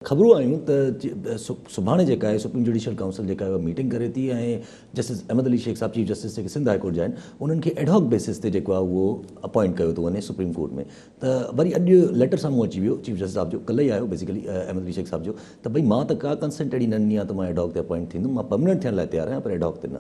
خبرون آيون ته سڀاڻي جيڪا آهي سپريم جوڊيشل ڪائونسل جيڪا آهي اها ميٽنگ ڪري ٿي ۽ جسٽس احمد علي شيخ صاحب چيف جسٽس جيڪي سنڌ هاء ڪورٽ جا آهن انهن کي ايڊهاڪ بيسس تي جيڪو آهي اهو اپوائنٽ ڪيو ٿو وڃي سپريم ڪورٽ ۾ ته وري اڄ ليٽر سامهون اچي ويو چيف جسٽس صاحب جو ڪلهه ئي آيو بيسيڪلي احمد علي شيخ صاحب جو ته ڀئي مان ته ڪا ڪنسنٽ اهڙي نه ڏني آهي ته مان ايڊهاڪ تي اپوائنٽ ٿيندم مان پرمننٽ ٿيڻ لاء تيار آهيان پر ايڊهاڪ تي نه.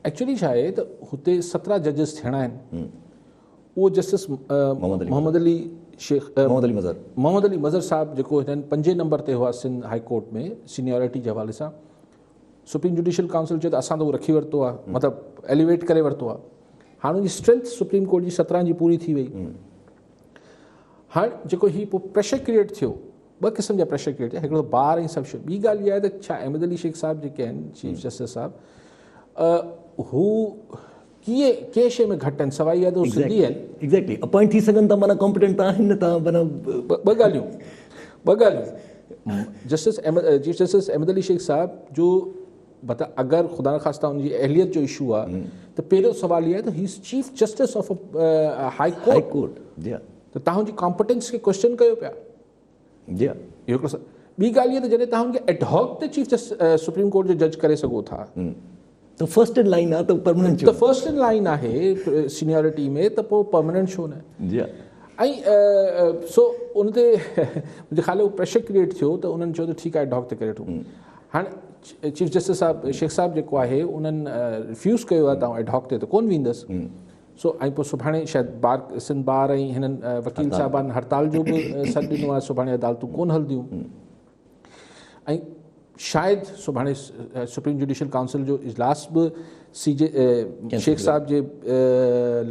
ايڪچولي ڇا آهي ته هتي 17 ججز ٿيڻا آهن اهو جسٽس محمد علي شيخ محمد علي مظهر محمد علي مظهر صاحب جيڪو هنن پنجين نمبر تي هئا سنڌ هاء ڪورٽ ۾ سينيارٽي جي حوالي سان سپريم جوڊيشل ڪائونسل چيو ته اسان ته اهو رکي ورتو آهي مطلب ايليويٽ ڪري ورتو آهي هاڻ ان جي اسٽرينٿ سپريم ڪورٽ جي 17 جي پوري ٿي وئي هاڻ جيڪو هي پوء پريشر ڪريئيٽ ٿيو ٻه قسم جا پريشر ڪريئيٽ ٿيا هڪڙو بار ۽ سڀ شيء ٻي ڳالهه اها آهي ته ڇا احمد علي شيخ صاحب جيڪي آهن چيف جسٽس صاحب هو ڪيئن ڪنهن شيء ۾ گهٽ آهن سواء اها ته هو سنڌي آهن. ايگزيڪٽلي اپوائنٽ ٿي سگهن ٿا معنيٰ ڪامپيٽنٽ ته آهن نه تان معنيٰ ٻه ڳالهيون ٻه ڳالهيون justice Ahmed chief justice Ahmed Ali Shaikh صاحب جو مطلب اگر خدا نخواسته ان جي اهليت جو اشو آهي ته پهريون سوال اهو آهي ته هي از chief justice of high court court جي ها ته تهان ان جي ڪامپيٽنس کي ڪويسچن ڪيو پيا. جي ها. اهو هڪڙو ٻي ڳالهه اها ته جڏهن توهان ان کي ايڊهاڪ تي چيف جسٽس سپريم ڪورٽ جو جج ڪري سگهو ٿا ته فرسٽ ان لائين آهي ته پرماننٽ ڇو ته فرسٽ ان لائين آهي سينيارٽي ۾ ته پوء پرماننٽ ڇو نه؟ جي ها. ۽ سو ان تي منهنجي خيال اهو پريشر ڪريئيٽ ٿيو ته انهن چيو ته ٺيڪ آهي ايڊهاڪ تي ڪري وٺون. هاڻ چيف جسٽس صاحب شيخ صاحب جيڪو آهي انهن ريفيوز ڪيو آهي ته آئون ايڊهاڪ تي ته ڪونه ويندس. سو ۽ پوء سڀاڻي شايد بار سنڌ بار ۽ هنن وڪيل صاحبان هڙتال جو به سڏ ڏنو آهي سڀاڻي عدالتون ڪونه هلنديون ۽ شايد سڀاڻي سپريم جوڊيشل ڪائونسل جو اجلاس به سي جي شيخ صاحب جي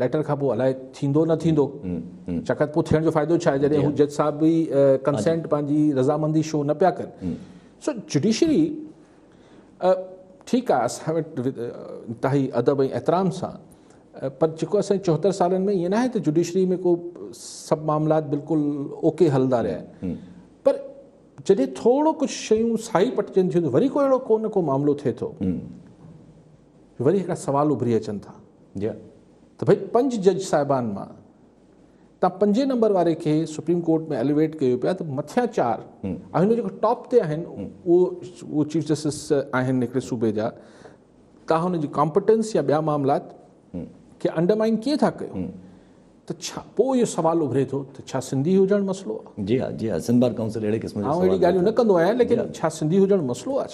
ليٽر کان پوء الائي ٿيندو نه ٿيندو ڇاڪاڻ پوء ٿيڻ جو فائدو ڇا آهي جڏهن هو جج صاحب به ڪنسينٽ پنهنجي رضامندي شو نه پيا ڪن سو جوڊيشري ٺيڪ آهي اسان وٽ انتهائي ادب ۽ احترام سان پر جيڪو اسان 74 سالن ۾ ائين ناهي ته جوڊيشري ۾ ڪو سڀ معاملات بلڪل اوڪي هلندا رهيا آهن پر جڏهن ٿورو ڪجهه شيون سائي پٽجن ٿيون ته وري ڪو اهڙو ڪو نه ڪو معاملو ٿئي ٿو وري هڪڙا سوال اڀري اچن ٿا ته ڀئي پنج جج صاحبان مان تان پنجين نمبر واري کي سپريم ڪورٽ ۾ ايليويٽ ڪيو پيا ته مٿيان چار ۽ هن جيڪو ٽاپ تي آهن اهو اهو چيف جسٽس آهن هڪڙي صوبي جا تان هن جي ڪامپٽنس يا ٻيا معاملات کي انڊرمائن ڪيئن ٿا ڪيو ته ڇا پوء اهو سوال اڀري ٿو ته ڇا سنڌي هجڻ مسئلو آهي؟ جي ها جي ها سنڌ بار ڪائونسل اهڙي قسم جو آئون اهڙي ڳالهيون نه ڪندو آهيان ليڪن ڇا سنڌي هجڻ مسئلو آهي ڇا؟